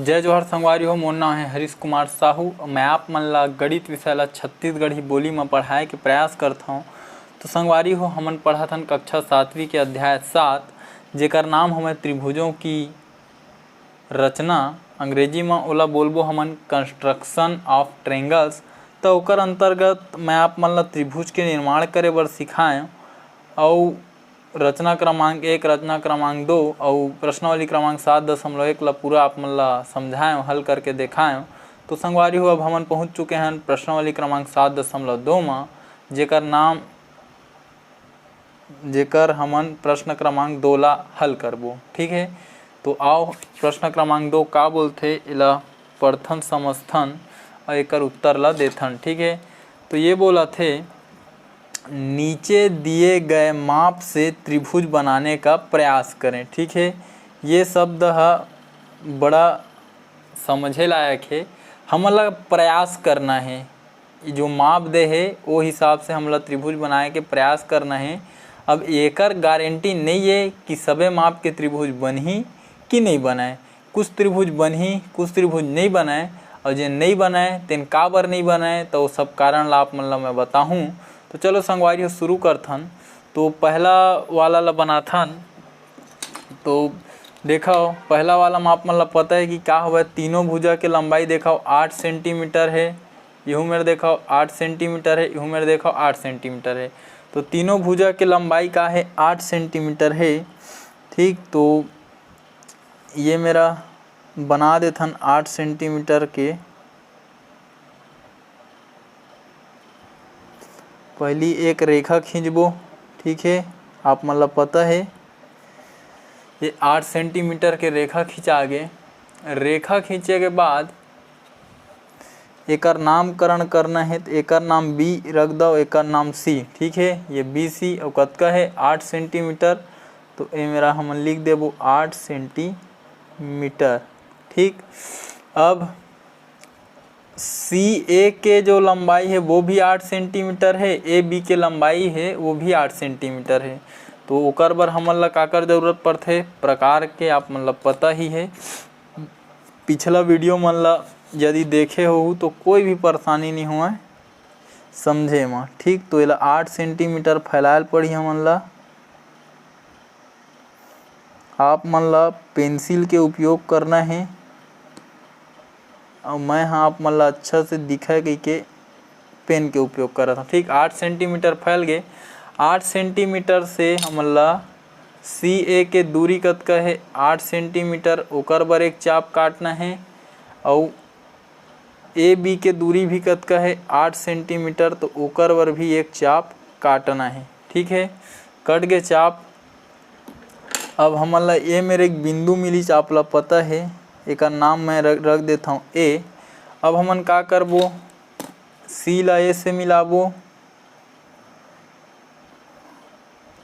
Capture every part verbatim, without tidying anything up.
जय जोहार संगवारी हो, मोर नाम है हरीश कुमार साहू। मैं आप मन ला गणित विषय ला छत्तीसगढ़ी बोली म पढ़ाए के प्रयास करत हौं। तो संगवारी हो, हमन पढ़त हन कक्षा सातवीं के अध्याय सात, जेकर नाम हवय त्रिभुजों की रचना। अंग्रेजी म ओला बोलबो हमन construction of triangles। त ओकर अंतर्गत मैं आप मन ला त्रिभुज के निर्माण करे बर सिखाएं अउ रचना क्रमांक एक, रचना क्रमांक दो अउ प्रश्नावली क्रमांक सात दशमलव एक ला पूरा आप मन ला समझाएं, हल करके देखाएं। तो संगवारी हो, अब हमन पहुंच चुके हन प्रश्नावली क्रमांक सात दशमलव दो मा, जेकर नाम, जेकर हमन प्रश्न क्रमांक दो ला हल करबो। ठीक है, तो आओ प्रश्न क्रमांक दो का बोलथे, एला पढ़थन, समझथन अउ एकर उत्तर ला देथन। ठीक है, तो ये बोलथे, नीचे दिए गए माप से त्रिभुज बनाने का प्रयास करें। ठीक है, ये शब्द ह बड़ा समझे लायक है। हमन ला प्रयास करना है, जो माप दे हे, ओ हिसाब से हमन ला त्रिभुज बनाए के प्रयास करना है। अब एकर गारंटी नहीं है कि सबे माप के त्रिभुज बनही कि नहीं बनय। कुछ त्रिभुज बनही, कुछ त्रिभुज नहीं बनय, और जे नहीं बनय, तेन काबर नहीं बनय, तो वो सब कारण ला आप मन ला मैं बताहूँ। तो चलो संगवारी हो, शुरू करथन। तो पहला वाला ला बनाथन। तो देखो, पहला वाला म आप मन ला पता है कि का हवय, तीनों भुजा के लंबाई देखो आठ सेंटीमीटर है, यहू मेर देखो आठ सेंटीमीटर है, यहू मेर देखो आठ सेंटीमीटर है। तो तीनों भुजा के लंबाई का है, आठ सेंटीमीटर है। ठीक, तो ये मेरा बना देथन आठ सेंटीमीटर के। पहली एक रेखा खींचबो, ठीक है, आप मन ला पता है, ये आठ सेंटीमीटर के रेखा खिंचा गे। रेखा खींचे के बाद एकर नामकरण करना है, तो एकर नाम बी रख दो, एकर नाम सी, ठीक है। ये बी सी और कतका है, आठ सेंटीमीटर। तो ये मेरा हमन लिख देबो आठ सेंटीमीटर। ठीक, अब सी ए के जो लंबाई है वो भी आठ सेंटीमीटर है, ए बी के लंबाई है वो भी आठ सेंटीमीटर है। तो ओकर बर हमन ला काकर जरूरत पड़थे, प्रकार के आप मन ला पता ही है। पिछला वीडियो मन ला यदि देखे होहू तो कोई भी परेशानी नहीं होवय समझे म। ठीक, तो एला आठ सेंटीमीटर फैलायल पड़ही हमन ला। आप मन ला पेंसिल के उपयोग करना है, और मैं हाँ आप मन ला अच्छा से दिखय कहिके पेन के उपयोग करत हूँ। ठीक, आठ सेंटीमीटर फैल गए। आठ सेंटीमीटर से हमन ला सी ए के दूरी कतका है, आठ सेंटीमीटर, ओकर बर एक चाप काटना है। और ए बी के दूरी भी कतका है, आठ सेंटीमीटर, तो ओकर बर भी एक चाप काटना है। ठीक है, कट गए चाप। अब हमन ला ए मेर एक बिंदु मिलिस, आप ला पता है, एकर नाम मैं रख, रख देथव ए। अब हमन का करबो, सी ला ए से मिलाबो,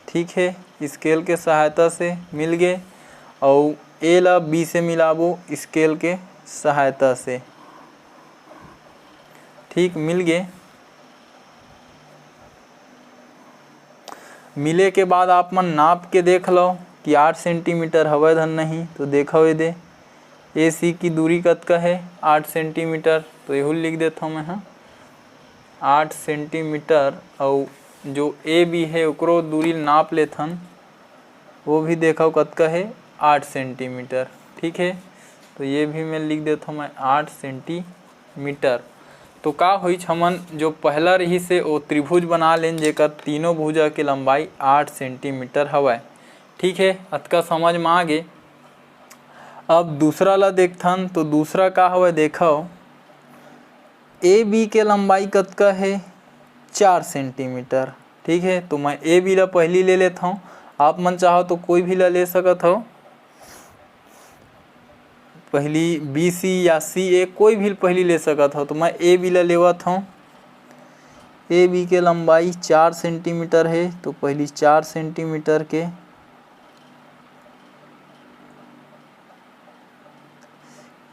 ठीक है, स्केल के सहायता से मिल गए, और ए ला बी से मिलाबो स्केल के सहायता से। ठीक, मिल गए। मिले के बाद आप मन नाप के देख लो कि आठ सेंटीमीटर हवय धन नहीं। तो देखो ये दे, ए सी की दूरी कतका है, आठ सेंटीमीटर। तो एहू लिख देथव मैं ह, आठ सेंटीमीटर। और जो ए बी है ओकरो दूरी नाप लेथन, वो भी देखो कतका है, आठ सेंटीमीटर। ठीक है, तो ये भी मैं लिख देथव मैं आठ सेंटीमीटर। तो का होइच, हमन जो पहला रहिस हे वो त्रिभुज बना लेन जेकर तीनों भुजा के लंबाई आठ सेंटीमीटर हवय। ठीक है, अतका समझ में आ गे। अब दूसरा ला देखथन, तो दूसरा का हवय, देखव, ए बी के लंबाई कतका हे? चार सेंटीमीटर। ठीक है, तो मैं ए बी ला पहली ले लेथव, आप मन चाहो तो कोई भी ला ले सकत हो। पहली बी सी या सी ए कोई भी पहली ले सकत हो, तो मैं ए बी ला लेवत हव। ए बी के लंबाई चार सेंटीमीटर है, तो पहली चार सेंटीमीटर के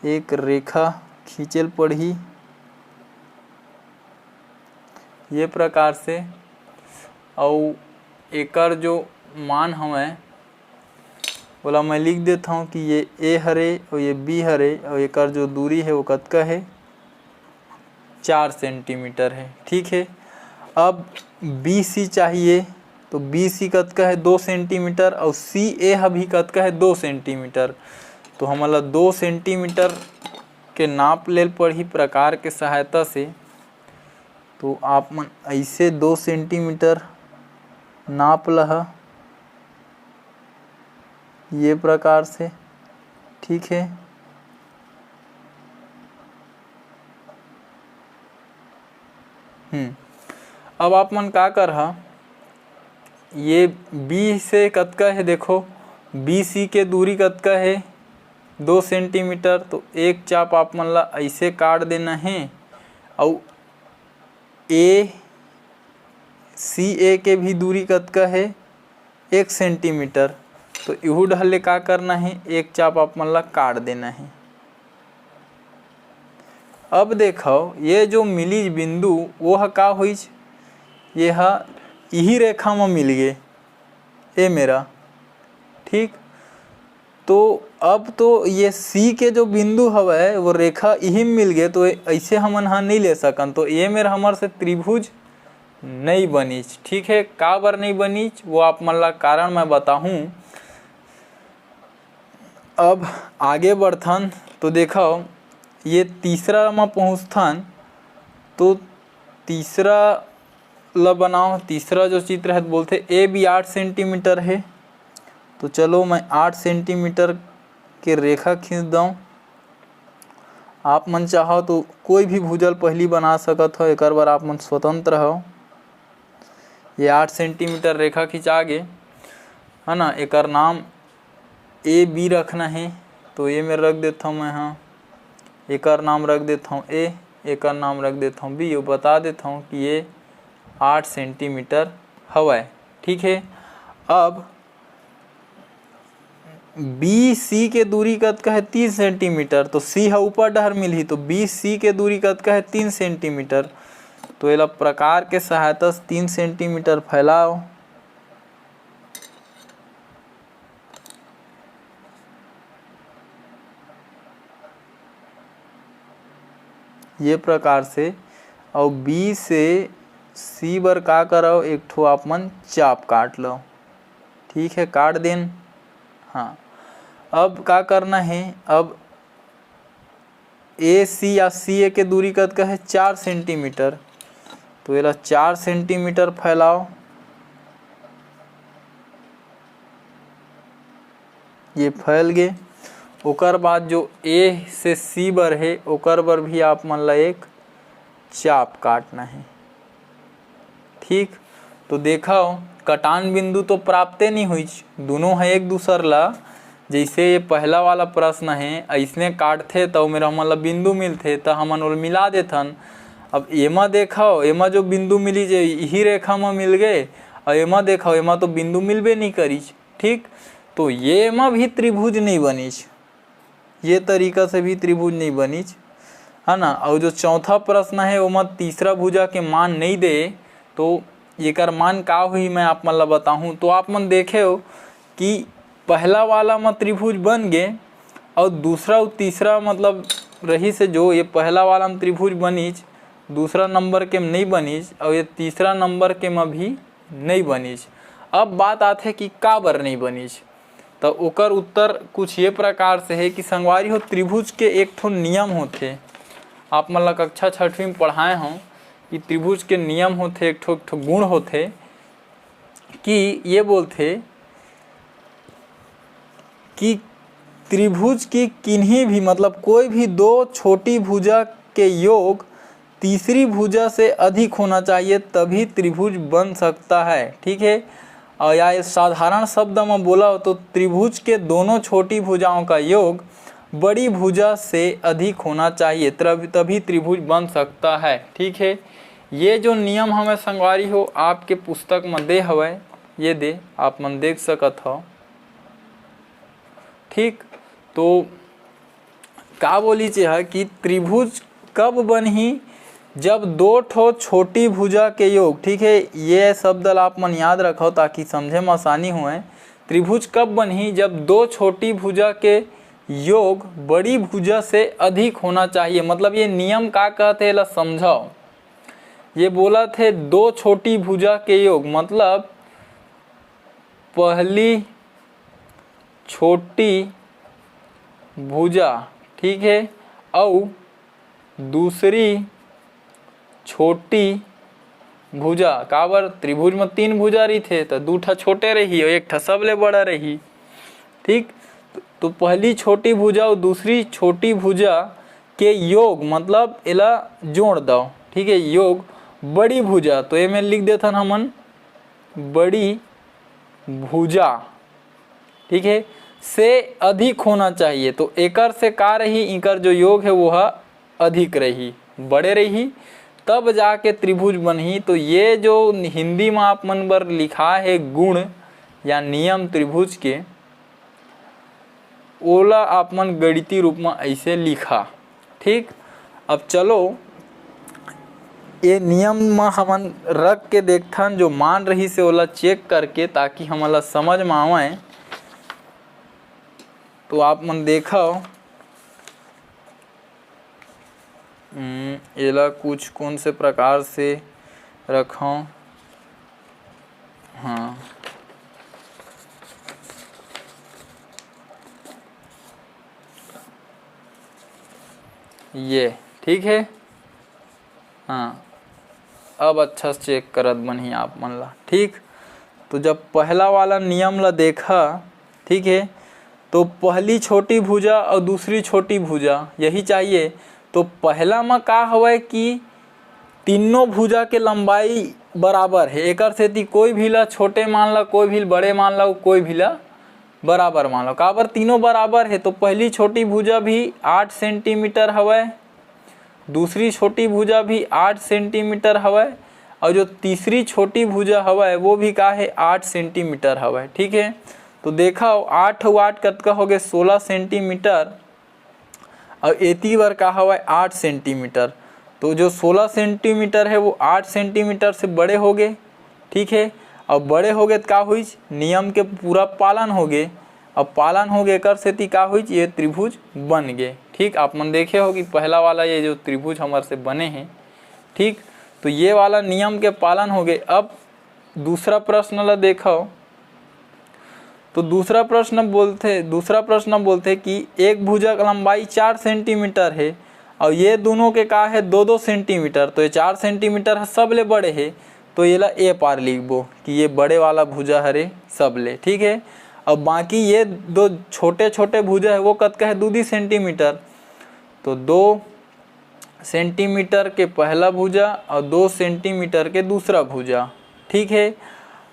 एक रेखा खींचेल पड़ही ये प्रकार से, अउ एकर जो मान हवय ओला मैं लिख देत हौं कि ये ए हरे अउ ये बी हरे अउ एकर जो दूरी हे वो कतका हे, चार सेंटीमीटर हे। ठीक हे, अब बी सी चाहिए, तो बी सी कतका हे, दो सेंटीमीटर, अउ सी ए ह भी कतका हे, दो सेंटीमीटर। तो हमन ला दो सेंटीमीटर के नाप लेल पड़ही प्रकार के सहायता से। तो आप मन ऐसे दो सेंटीमीटर नाप लहा, ये प्रकार से। ठीक है, हम्म, अब आप मन का करहा, ये बी से कतका है, देखो बी सी के दूरी कतका है, दो सेंटीमीटर। तो एक चाप आप मन ला ऐसे काट देना है, अउ ए सी ए के भी दूरी कतका है, एक सेंटीमीटर। तो इहू डहर ले का करना है, एक चाप आप मन ला काट देना है। अब देखो, ये जो मिलीज बिंदु, वो ह का होइच, ये ह इही रेखा म मिल गे, ए मेरा, ठीक। तो अब तो ये सी के जो बिंदु हवय, वो रेखा इही म मिल गे, तो ऐसे हमन ह नहीं ले सकन। तो ये मेर हमर से त्रिभुज नहीं बनीच। ठीक है, काबर नहीं बनीच, वो आप मन ला कारण मैं बताहूँ। अब आगे बढ़थन, तो देखो, ये तीसरा म पहुँचथन, तो तीसरा ल बनाओ। तीसरा जो चित्र है, बोलथे ए बी आठ सेंटीमीटर है। तो चलो, मैं आठ सेंटीमीटर के रेखा खींच दऊँ। आप मन चाहो तो कोई भी भुजा ल पहली बना सकत हो, एकर बर आप मन स्वतंत्र हो। ये आठ सेंटीमीटर रेखा खिंचा गे, है ना। एकर नाम ए बी रखना है, तो ए में रख देता हूँ मैं, हाँ, एकर नाम रख देता हूँ ए, एकर नाम रख देता हूँ बी, ये बता देता हूँ कि ये आठ सेंटीमीटर हवय। ठीक है, अब बी सी के दूरी कतका है? तीन सेंटीमीटर। तो सी ह ऊपर डहर मिलही, तो बी सी के दूरी कतका है? तीन सेंटीमीटर। तो एला प्रकार के सहायता से तीन सेंटीमीटर फैलाओ। ये प्रकार से, अउ बी से सी बर का करव, एक ठो आप मन चाप काट लो। ठीक है, काट देन। हाँ, अब का करना है, अब ए सी या सी ए के दूरी कतका है? चार सेंटीमीटर। तो एला चार सेंटीमीटर फैलाओ, ये फैल गे। ओकर बाद जो ए से सी बर है, ओकर बर भी आप मन ला एक चाप काटना है। ठीक, तो देखव, कटान बिंदु तो प्राप्ते नहीं हुईच, दोनों है एक दूसर ला। जैसे ये पहला वाला प्रश्न है, ऐसने काटथे त ओमेर हमन ला बिंदु मिलथे, त हमन ओला मिला देथन। अब एमा देखव, एमा जो बिंदु मिली जे इही रेखा म मिल गए, अउ एमा देखव, एमा तो बिंदु मिलबे नहीं करीच। ठीक, तो ये एमा भी त्रिभुज नहीं बनीच, ये तरीका से भी त्रिभुज नहीं बनीच, है ना। और जो चौथा प्रश्न है, ओमा तीसरा भुजा के मान नहीं दे, तो एकर मान का हुई, मैं आप मन ला बताहूँ। तो आप मन देखे हो कि पहला वाला म त्रिभुज बन गे, और दूसरा और तीसरा, मतलब, रही से जो ये पहला वाला म त्रिभुज बनीच, दूसरा नंबर के म नहीं बनीच, और ये तीसरा नंबर के म भी नहीं बनीच। अब बात आथे कि काबर नहीं बनीच। त ओकर उत्तर कुछ ये प्रकार से है कि संगवारी हो, त्रिभुज के एक ठो नियम होथे। आप मन ला कक्षा छठवीं में पढ़ाए हों कि त्रिभुज के नियम होथे, एक ठो, एक ठो गुण होथे कि ये बोलथे कि त्रिभुज की किन्हीं भी, मतलब कोई भी दो छोटी भुजा के योग तीसरी भुजा से अधिक होना चाहिए, तभी त्रिभुज बन सकता है। ठीक है, और या ये साधारण शब्द में बोला हो तो त्रिभुज के दोनों छोटी भुजाओं का योग बड़ी भुजा से अधिक होना चाहिए, तब-, तभी त्रिभुज बन सकता है। ठीक है, ये जो नियम हमें संगवारी हो आपके पुस्तक में दे हवय, ये दे आप मन देख सकत हो। ठीक, तो का बोलीच एहा कि त्रिभुज कब बनही, जब दो ठो छोटी भुजा के योग, ठीक है, ये शब्द ला आप मन याद रखव ताकि समझे में आसानी होए। त्रिभुज कब बनही? जब दो छोटी भुजा के योग बड़ी भुजा से अधिक होना चाहिए। मतलब ये नियम का कहत हे, एला समझव। ये बोलत हे दो छोटी भुजा के योग, मतलब पहली छोटी भुजा, ठीक है, अउ दूसरी छोटी भुजा। काबर, त्रिभुज में तीन भुजा रहिथे, त दू ठा छोटे रही अउ एक ठा सबले बड़ा रही। ठीक, तो पहली छोटी भुजा अउ दूसरी छोटी भुजा के योग, मतलब एला जोड़ दव, ठीक है, योग बड़ी भुजा, तो एमे लिख देथन हमन बड़ी भुजा, ठीक है, से अधिक होना चाहिए। तो एकर से का रही, इकर जो योग है वो ह अधिक रही, बड़े रही, तब जाके त्रिभुज बनही। तो ये जो हिंदी में आप मन बर लिखा है गुण या नियम त्रिभुज के, ओला आप मन गणितीय रूप में ऐसे लिखा। ठीक, अब चलो ये नियम म हमन रख के देखथन, जो मान रहिस हे ओला चेक करके, ताकि हमन ला समझ म आवय। तो आप मन देखव, हम्म, एला कुछ कौन से प्रकार से रखव। हाँ, ये ठीक है। हाँ, अब अच्छा से चेक करत बनही आप मन ला। ठीक, तो जब पहला वाला नियम ला देखा, ठीक है, तो पहली छोटी भुजा और दूसरी छोटी भुजा यही चाहिए। तो पहला में का हवय कि तीनों भुजा के लंबाई बराबर है, एकर सेती कोई भी ला छोटे मान ला, कोई भी बड़े मान ला, कोई भी ला बराबर मान ला। काबर, तीनों बराबर है, तो पहली छोटी भुजा भी आठ सेंटीमीटर हवय, दूसरी छोटी भुजा भी आठ सेंटीमीटर हवय, और जो तीसरी छोटी भुजा हवय वो भी का है, आठ सेंटीमीटर हवय। ठीक है, तो देखा, आठ अउ आठ कतका हो गए, सोलह सेंटीमीटर, और एती बर का हवय, आठ सेंटीमीटर। तो जो सोलह सेंटीमीटर है वो आठ सेंटीमीटर से बड़े हो गए। ठीक है, अब बड़े हो गए तो का होइच, नियम के पूरा पालन हो गए। अब पालन हो गए, एकर सेती का होइच, ये त्रिभुज बन गए। ठीक, आप मन देखे हो कि पहला वाला ये जो त्रिभुज हमर से बने हैं, ठीक, तो ये वाला नियम के पालन हो गए। अब दूसरा प्रश्न ला देखो, तो दूसरा प्रश्न बोलथे, दूसरा प्रश्न बोलथे कि एक भुजा के लंबाई चार सेंटीमीटर है और ये दोनों के का है, दो दो सेंटीमीटर। तो ये चार सेंटीमीटर ह सबले बड़े है, तो ये ला ए पार लिखबो कि ये बड़े वाला भुजा हरे सबले, ठीक है। अब बाकी ये दो छोटे छोटे भुजा है, वो कतका है, दो दो सेंटीमीटर। तो दो सेंटीमीटर के पहला भुजा और दो सेंटीमीटर के दूसरा भुजा। ठीक है,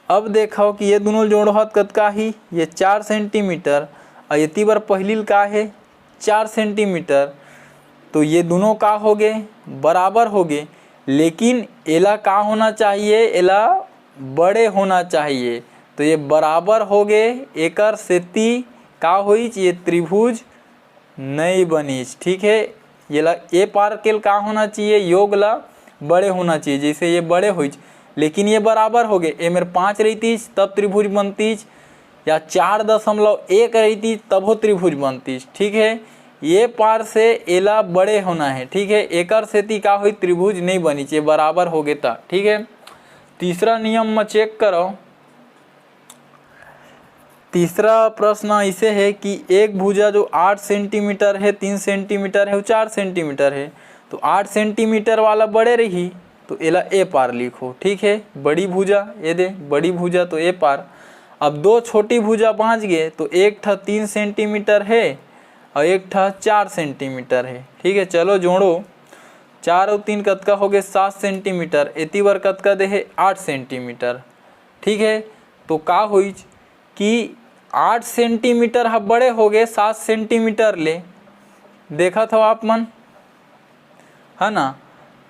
अब देखो कि ये दोनों जोड़हत कतका ही, ये चार सेंटीमीटर, और ये तीबर पहिली का है, चार सेंटीमीटर। तो ये दोनों का हो गए, बराबर हो गए, लेकिन एला का होना चाहिए, एला बड़े होना चाहिए। तो ये बराबर हो गए, एकर सेती का होइच, ये त्रिभुज नहीं बनीच। ठीक है, ये ला ए पार के का होना चाहिए, योग ला बड़े होना चाहिए, जैसे ये बड़े होइच, लेकिन ये बराबर हो गए। ए मेर पाँच रहतीच तब त्रिभुज बनतीच, या चार दशमलव एक रहतीच तब हो त्रिभुज बनतीच। ठीक है, ये पार से एला बड़े होना है। ठीक है, एकर सेती का होई, त्रिभुज नहीं बनीच, ये बराबर हो गए ता। ठीक है, तीसरा नियम में चेक करो। तीसरा प्रश्न ऐसे है कि एक भुजा जो आठ सेंटीमीटर है, तीन सेंटीमीटर है और चार सेंटीमीटर है, तो आठ सेंटीमीटर वाला बड़े रही, तो एला ए पार लिखो। ठीक है, बड़ी भुजा, ये दे बड़ी भुजा, तो ए पार। अब दो छोटी भुजा बाँच गए, तो एक ठा तीन सेंटीमीटर है और एक ठा चार सेंटीमीटर है। ठीक है, चलो जोड़ो, चार और तीन कतका हो गए, सात सेंटीमीटर। एती बर कतका दे है, आठ सेंटीमीटर। ठीक है, तो का होइच कि आठ सेंटीमीटर ह बड़े हो गए सात सेंटीमीटर ले, देखत हो आप मन, है ना।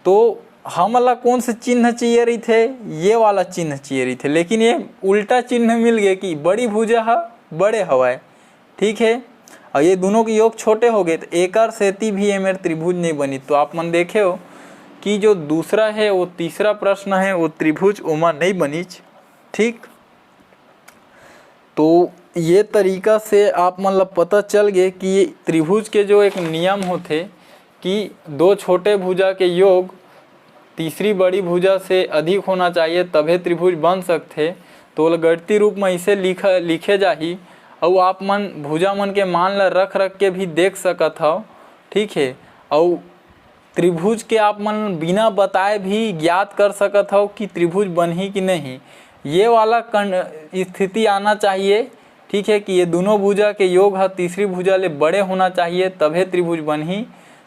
तो हमला कौन से चिन्ह चाहिए रहिथे, ये वाला चिन्ह चाहिए रहिथे, लेकिन ये उल्टा चिन्ह मिल गए कि बड़ी भुजा ह बड़े हवय। ठीक है, और ये दोनों के योग छोटे हो गए, तो एकर सेती भी ये मेर त्रिभुज नहीं बनी। तो आप मन देखे हो कि जो दूसरा है, वो तीसरा प्रश्न है, वो त्रिभुज ओमा नहीं बनिच। ठीक, तो ये तरीका से आप मन ला पता चल गे कि त्रिभुज के जो एक नियम होथे कि दो छोटे भुजा के योग तीसरी बड़ी भुजा से अधिक होना चाहिए, तभे त्रिभुज बन सकथे। तो ओला गणितीय रूप में इसे लिख लिखे जाही। अउ आप मन भुजा मन के मान ला रख रख के भी देख सकत हव। ठीक है, अउ त्रिभुज के आप मन बिना बताए भी ज्ञात कर सकत हव कि त्रिभुज बनही कि नहीं। ये वाला कन स्थिति आना चाहिए। ठीक है, कि ये दोनों भुजा के योग ह तीसरी भुजा ले बड़े होना चाहिए, तभे त्रिभुज बनही।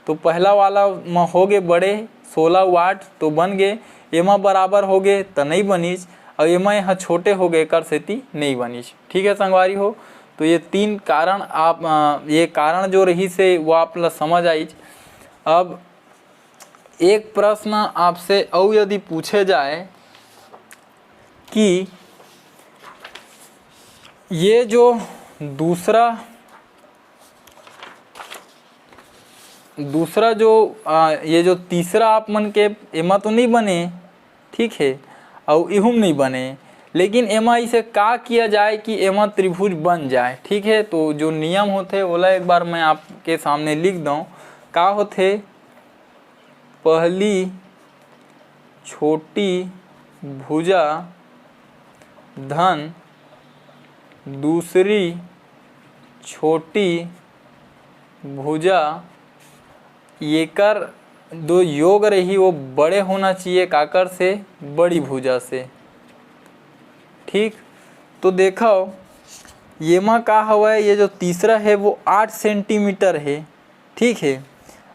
तो पहला वाला म होगे बड़े, सोलह अउ आठ तो बन गे, एमा बराबर होगे त नहीं बनिस, अउ एमा यहाँ छोटे होगे, एकर सेती नहीं बनिस। ठीक है संगवारी हो, तो ये तीन कारण आप ये कारण जो रहिस हे वो आप ला समझ आइस। अब एक प्रश्न आपसे अउ यदि पूछे जाए कि ये जो दूसरा दूसरा जो आ, ये जो तीसरा आप मन के एमा तो नहीं बने, ठीक है, अउ इहू म नहीं बने, लेकिन एमा इसे का किया जाए कि एमा त्रिभुज बन जाए। ठीक है, तो जो नियम होथे ओला एक बार मैं आपके सामने लिख दऊँ। का होथे? पहली छोटी भुजा धन दूसरी छोटी भुजा, येकर दो योग रही, वो बड़े होना चाहिए काकर से? बड़ी भुजा से। ठीक, तो देखो येमा का हवय, ये जो तीसरा है वो आठ सेंटीमीटर है। ठीक है,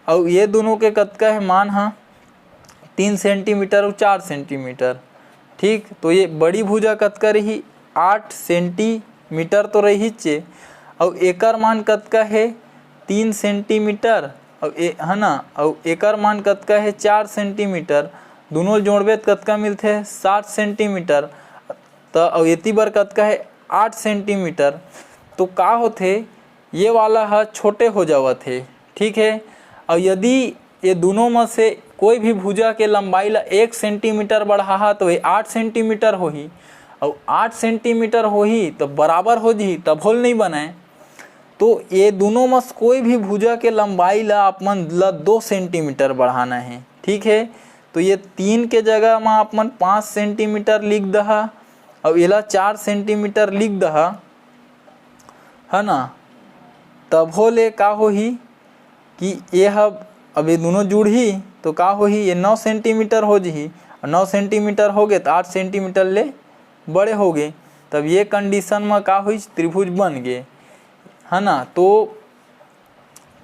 अउ ये दोनों के कतका है मान ह? तीन सेंटीमीटर अउ चार सेंटीमीटर। ठीक, तो ये बड़ी भुजा कतका रही? आठ सेंटीमीटर तो रहिच हे। अउ एकर मान कतका है? तीन सेंटीमीटर। अउ ए है ना, अउ एकर मान कतका है? चार सेंटीमीटर। दोनों जोड़बे त कतका मिलथे? सात सेंटीमीटर। त अउ एती बर कतका है? आठ सेंटीमीटर। तो का होथे, ये वाला ह छोटे हो जावत हे। ठीक है, अउ यदि ये दोनों में से कोई भी भुजा के लंबाई ला एक सेंटीमीटर बढ़ाहा तो ये आठ सेंटीमीटर होही, अउ आठ सेंटीमीटर होही तो बराबर हो जही, तभो ले नहीं बनय। तो ये दोनों में से कोई भी भुजा के लंबाई ला आप मन ला दो सेंटीमीटर बढ़ाना है। ठीक है, तो ये तीन के जगह में आप मन पाँच सेंटीमीटर लिख दहा, अउ एला चार सेंटीमीटर लिख दहा, है ना, तभो ले का होही कि ये ह, अब ये दोनों जुड़ही तो का होही, ये नौ सेंटीमीटर हो जही, और नौ सेंटीमीटर हो गे तो आठ सेंटीमीटर ले बड़े हो गे। तब ये कंडीशन में का होही, त्रिभुज बन गे, है ना। तो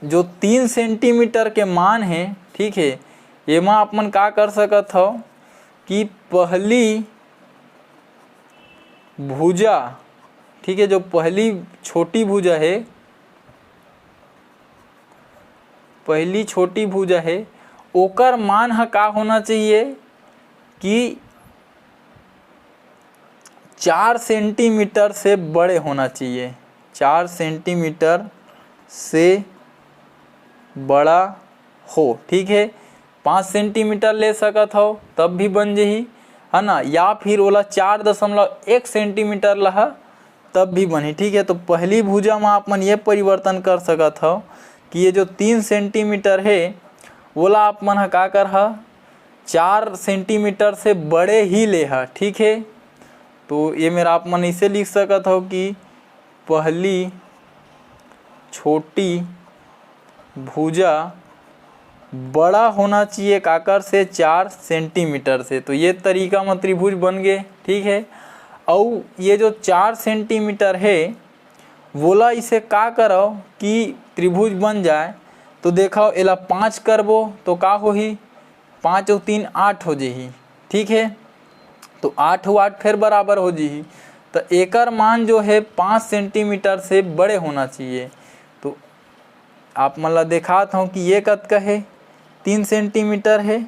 जो तीन सेंटीमीटर के मान है, ठीक है, एमा आप मन का कर सकत हव कि पहली भुजा, ठीक है, जो पहली छोटी भुजा है, पहली छोटी भुजा है, ओकर मान ह का होना चाहिए कि चार सेंटीमीटर से बड़े होना चाहिए, चार सेंटीमीटर से बड़ा हो। ठीक है, पाँच सेंटीमीटर ले सकत हव तब भी बन जही, है ना, या फिर ओला चार दशमलव एक सेंटीमीटर लहा तब भी बनही। ठीक है, तो पहली भुजा में आप मन ये परिवर्तन कर सकत हव कि ये जो तीन सेंटीमीटर है, ओला आप मन ह का करहा, चार सेंटीमीटर से बड़े ही लेहा। ठीक है, तो ये मेर आप मन इसे लिख सकत हव कि पहली छोटी भुजा बड़ा होना चाहिए काकर से, चार सेंटीमीटर से। तो ये तरीका म त्रिभुज बन गे। ठीक है, अउ ये जो चार सेंटीमीटर है, वोला इसे का करव कि त्रिभुज बन जाए। तो देखव, एला पाँच करबो तो का होही, पाँच अउ तीन आठ हो जही। ठीक है, तो आठ अउ आठ फिर बराबर हो जही। तो एकर मान जो है पाँच सेंटीमीटर से बड़े होना चाहिए। तो आप मन ला देखात हूँ कि ये कतका है, तीन सेंटीमीटर है,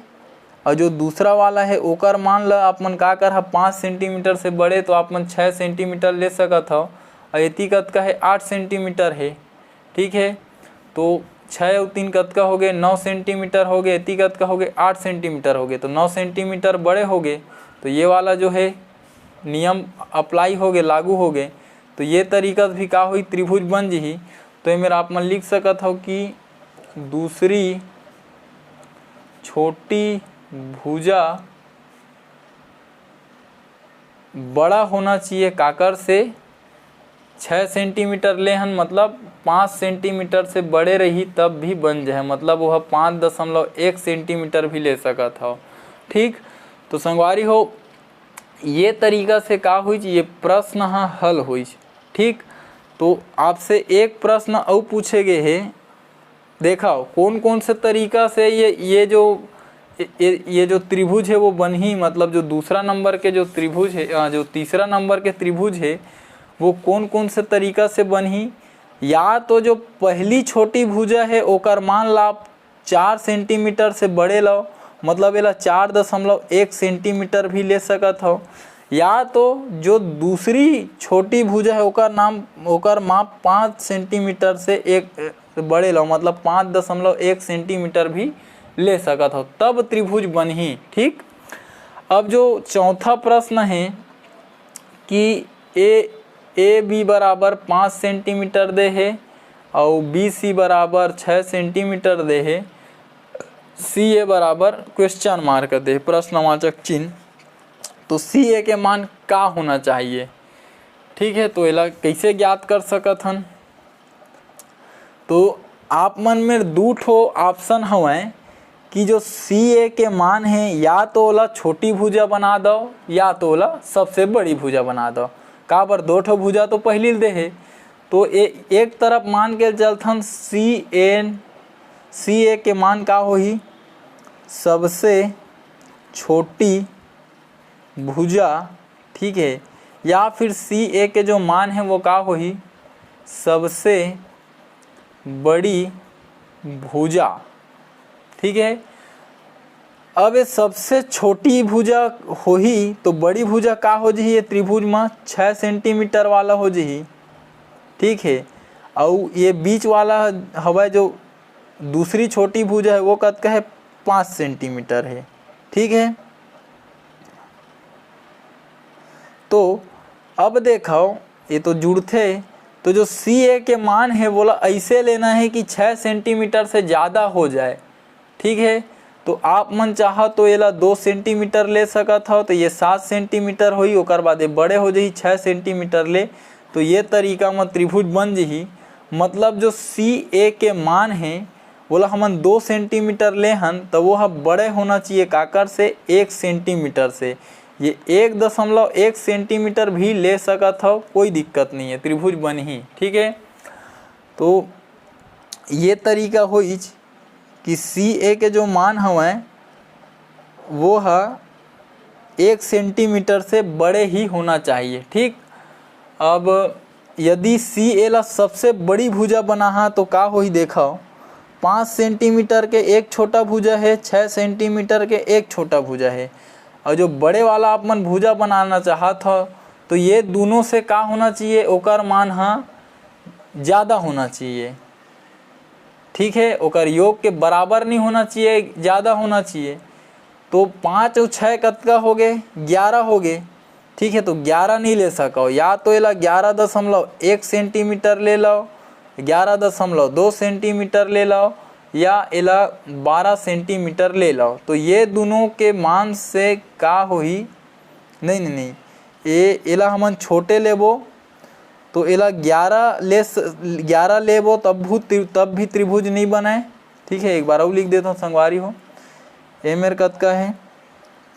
और जो दूसरा वाला है ओकर मान ला आप मन का करहा, पाँच सेंटीमीटर से बड़े, तो आप मन छः सेंटीमीटर ले सकत हव। और एती कतका है, आठ सेंटीमीटर है। ठीक है, तो छः अउ तीन कतका हो गे? नौ सेंटीमीटर हो गे। एती कतका हो गे? आठ सेंटीमीटर हो गे। तो नौ सेंटीमीटर बड़े हो गे, तो ये वाला जो है नियम अप्लाई हो गे, लागू हो गे। तो ये तरीका से भी का होही, त्रिभुज बन जही। तो ये मेर आप मन लिख सकत हो कि दूसरी छोटी भुजा बड़ा होना चाहिए काकर से? छः सेंटीमीटर ले हन, मतलब पाँच सेंटीमीटर से बड़े रही तब भी बन जाए, मतलब वह पाँच दशमलव एक सेंटीमीटर भी ले सकत हो। ठीक, तो संगवारी हो, ये तरीका से का होइच, ये प्रश्न ह हल होइच। ठीक, तो आपसे एक प्रश्न अउ पूछे गे हे, देखा कोन कोन से तरीका से ये ये जो ये, ये जो त्रिभुज है वो बनही, मतलब जो दूसरा नंबर के जो त्रिभुज है, अ, जो तीसरा नंबर के त्रिभुज है वो कौन कौन से तरीका से बनही? या तो जो पहली छोटी भुजा है ओकर मान ला आप चार सेंटीमीटर से बड़े लो, मतलब एला चार दशमलव एक सेंटीमीटर भी ले सकत हो। या तो जो दूसरी छोटी भुजा है ओकर नाम ओकर माप पाँच सेंटीमीटर से एक बड़े लो, मतलब पाँच दशमलव एक सेंटीमीटर भी ले सकत हो, तब त्रिभुज बनही। ठीक, अब जो चौथा प्रश्न है कि ए ए बी बराबर पाँच सेंटीमीटर दे हे अउ बी सी बराबर छः सेंटीमीटर दे हे, सी ए बराबर क्वेश्चन मार्क दे, प्रश्नवाचक चिन्ह। तो सी ए के मान का होना चाहिए? ठीक है, तो एला कैसे ज्ञात कर सकत हन? तो आप मन में दू ठो ऑप्शन हवय कि जो सी ए के मान है, या तो ओला छोटी भुजा बना दो या तो ओला सबसे बड़ी भुजा बना दो। काबर, दो ठो भुजा तो पहिली दे हे। तो ए, एक तरफ मान के चलथन सी एन सी ए के मान का होही? सबसे छोटी भुजा, ठीक है, या फिर सी ए के जो मान है वो का होही? सबसे बड़ी भुजा। ठीक है, अब ये सबसे छोटी भुजा होही तो बड़ी भुजा का हो जही? ये त्रिभुज में छः सेंटीमीटर वाला हो जही। ठीक है, अउ ये बीच वाला हवय जो दूसरी छोटी भुजा है वो कतका है? पाँच सेंटीमीटर है। ठीक है, तो अब देखो ये तो जुड़थे, तो जो सी ए के मान है वोला ऐसे लेना है कि छः सेंटीमीटर से ज़्यादा हो जाए। ठीक है, तो आप मन चाहो तो एला दो सेंटीमीटर ले सकत हो, तो ये सात सेंटीमीटर होही, ओकर बाद ये बड़े हो जही छः सेंटीमीटर ले, तो ये तरीका म त्रिभुज बन जही। मतलब जो सी ए के मान है वोला हमन दो सेंटीमीटर ले हन, तो वो ह बड़े होना चाहिए काकर से? एक सेंटीमीटर से। ये एक दशमलव एक सेंटीमीटर भी ले सकत हो, कोई दिक्कत नहीं है, त्रिभुज बनही। ठीक है, तो ये तरीका होइच कि सी ए के जो मान हवय वो ह एक सेंटीमीटर से बड़े ही होना चाहिए। ठीक, अब यदि सी ए ला सबसे बड़ी भुजा बनाहा तो का होही? देखो, पाँच सेंटीमीटर के एक छोटा भुजा है, छः सेंटीमीटर के एक छोटा भुजा है, और जो बड़े वाला आप मन भुजा बनाना चाहत हो तो ये दोनों से का होना चाहिए? ओकर मान ह ज़्यादा होना चाहिए। ठीक है, ओकर योग के बराबर नहीं होना चाहिए, ज़्यादा होना चाहिए। तो पाँच अउ छः कतका हो गए? ग्यारह हो गए। ठीक है, तो ग्यारह नहीं ले सको, या तो एला ग्यारह दशमलव एक सेंटीमीटर ले लो, ग्यारह दशमलव दो सेंटीमीटर ले लो, या एला बारह सेंटीमीटर ले लो। तो ये दोनों के मान से का होही? नहीं, नहीं, नहीं, ए एला हमन छोटे लेबो, तो एला ग्यारह ले स-, ग्यारह लेबो तब भू-, त्रि-, तब भी त्रिभुज नहीं बने। ठीक है, एक बार अउ लिख देता हूँ संगवारी हो, ए मेर कतका है?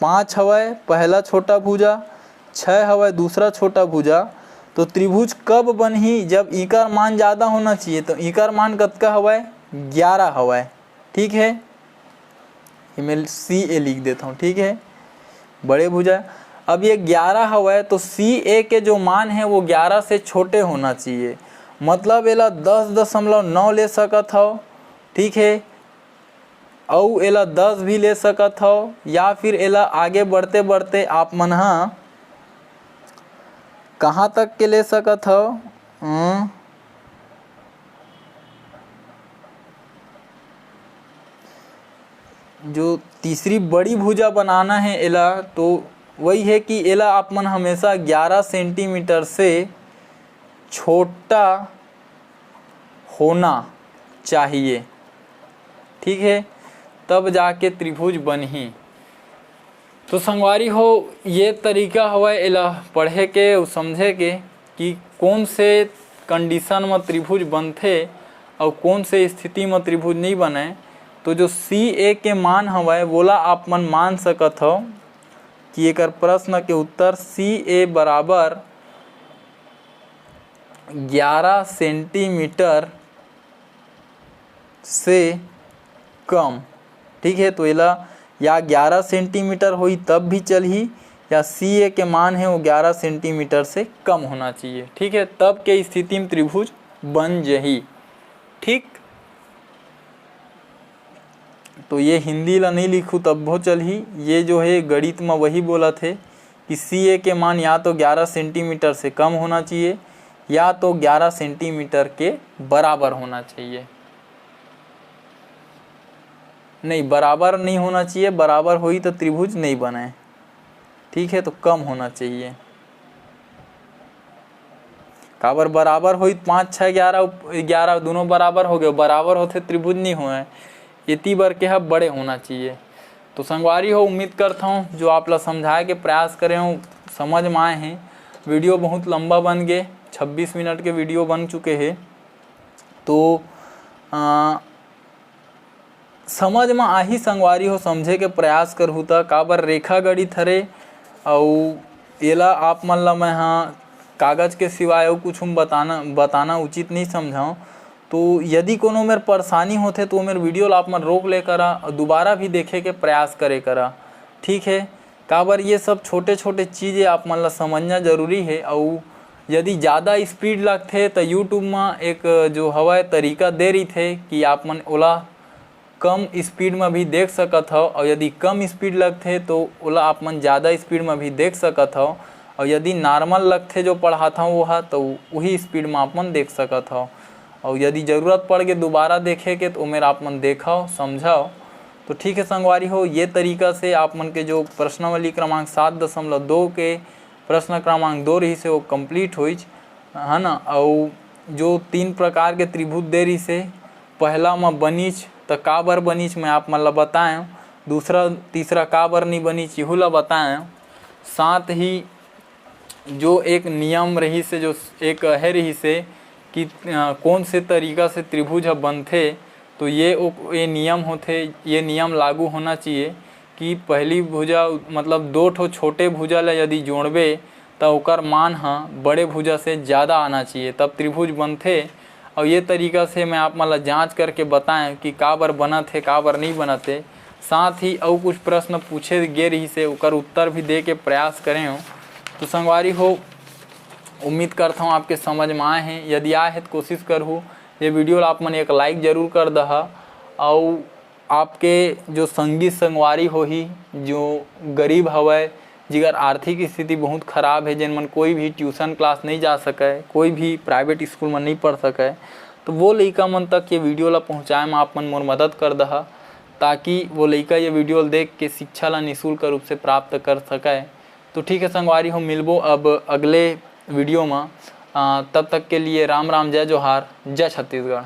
पाँच हवय पहला छोटा भुजा, छः हवय दूसरा छोटा भुजा। तो त्रिभुज कब बनही? जब इकर मान ज़्यादा होना चाहिए। तो इकर मान कतका हवय? ग्यारह हवय। ठीक है, एमे सी ए लिख देता हूँ। ठीक है, बड़े भुजा। अब ये ग्यारह हवय तो सी ए के जो मान है वो ग्यारह से छोटे होना चाहिए, मतलब एला दस दशमलव नौ ले सकत हव। ठीक है, अउ एला दस भी ले सकत हव, या फिर एला आगे बढ़ते बढ़ते आप मन ह कहाँ तक के ले सकत हव? अं, जो तीसरी बड़ी भुजा बनाना है एला, तो वही है कि एला आप मन हमेशा ग्यारह सेंटीमीटर से छोटा होना चाहिए, ठीक है, तब जाके त्रिभुज बनही। तो संगवारी हो, ये तरीका हवय एला पढ़े के अउ समझे के कि कौन से कंडीशन म त्रिभुज बनथे अउ कौन से स्थिति म त्रिभुज नइ बने। तो जो सी ए के मान हवय, वोला आप मन मान सकत हव कि एकर प्रश्न के उत्तर सी ए बराबर ग्यारह सेंटीमीटर से कम, ठीक है। तो एला या ग्यारह सेंटीमीटर होई तब भी चलही, या सी ए के मान है वो ग्यारह सेंटीमीटर से कम होना चाहिए, ठीक है, तब के स्थिति में त्रिभुज बन जही, ठीक। तो ये हिंदी ला नहीं लिखू तब वो चलही, ये जो है गणित में वही बोलत है कि सी ए के मान या तो ग्यारह सेंटीमीटर से कम होना चाहिए या तो ग्यारह सेंटीमीटर के बराबर होना चाहिए। नहीं, बराबर नहीं होना चाहिए, बराबर होई तो त्रिभुज नहीं बने, ठीक है, तो कम होना चाहिए। काबर बराबर होई, पाँच छः ग्यारह, ग्यारह दोनों बराबर हो गए, बराबर होथे त्रिभुज नहीं होए, एती बर के ह बड़े होना चाहिए। तो संगवारी हो, उम्मीद करता हूँ जो आप ला समझाए के प्रयास करे हूँ, समझ में आए हैं। वीडियो बहुत लंबा बन गए, छब्बीस मिनट के वीडियो बन चुके हैं। तो आ, समझ म आही संगवारी हो, समझे के प्रयास करहू त काबर रेखा गणित हरे, अउ एला आप मन ल मैं ह कागज के सिवाय अउ कुछ हम बताना, बताना उचित नहीं समझाऊँ। तो यदि कोनो मेर परेशानी होथे तो मेर वीडियो ल आप मन रोक ले करा, अउ दोबारा भी देखे के प्रयास करे करा, ठीक है। काबर ये सब छोटे छोटे चीज़ें आप मन ल समझना जरूरी है। अउ यदि ज़्यादा स्पीड लगथे तो यूट्यूब म एक जो हवय तरीका दे रहिथे कि आप मन ओला कम स्पीड म भी देख सकत हव, अउ यदि कम स्पीड लगथे तो ओला आप मन ज़्यादा स्पीड म भी देख सकत हव, अउ यदि नॉर्मल लगथे जो पढ़ात हव ओहा, तो उही स्पीड म आप मन देख सकत हव। अउ यदि ज़रूरत पड़ के दोबारा देखे के, तो ओमेर आप मन देखव, समझव। तो ठीक है संगवारी हो, ये तरीका से आप मन के जो प्रश्नावली क्रमांक सात दशमलव दो के प्रश्न क्रमांक दो रहिस हे, वो कंप्लीट होइच, है ना। अउ जो तीन प्रकार के त्रिभुज दे रहिस हे, पहला म बनिच, त काबर बनिच, मैं आप मन ला बताएं। दूसरा, तीसरा काबर नहीं बनिच, इहू ला बताएं। साथ ही जो एक नियम रहिस हे, जो एक हे रहिस हे कि, अ, कौन से तरीका से त्रिभुज ह बनथे, तो ये ओ-, ये नियम होथे, ये नियम लागू होना चाहिए कि पहली भुजा, मतलब दो ठो छोटे भुजा ला यदि जोड़बे, त ओकर मान ह बड़े भुजा से ज़्यादा आना चाहिए, तब त्रिभुज बनथे। अउ ये तरीका से मैं आप मन ला जांच करके बताएं कि काबर बनत हे, काबर नहीं बनत हे। साथ ही अउ कुछ प्रश्न पूछे गे रहिस हे, ओकर उत्तर भी दे के प्रयास करे हूँ। तो संगवारी हो, उम्मीद करता हूँ आपके समझ में आए हैं। यदि आए हे तो कोशिश करहू ये वीडियो ला आप मन एक लाइक जरूर कर दहा। अउ आपके जो संगी संगवारी होही, जो गरीब हवय, जिकर आर्थिक स्थिति बहुत खराब है, जेन मन कोई भी ट्यूशन क्लास नहीं जा सकय, कोई भी प्राइवेट स्कूल में नहीं पढ़ सकय, तो वो लइका मन तक ये वीडियो ला पहुँचाए में आप मन मोर मदद कर दहा, ताकि वो लइका ये वीडियो ला देख के शिक्षा ला निःशुल्क रूप से प्राप्त कर सकय। तो ठीक है संगवारी हो, मिलबो अब अगले वीडियो में। अ, तब तक के लिए राम राम, जय जोहार, जय छत्तीसगढ़।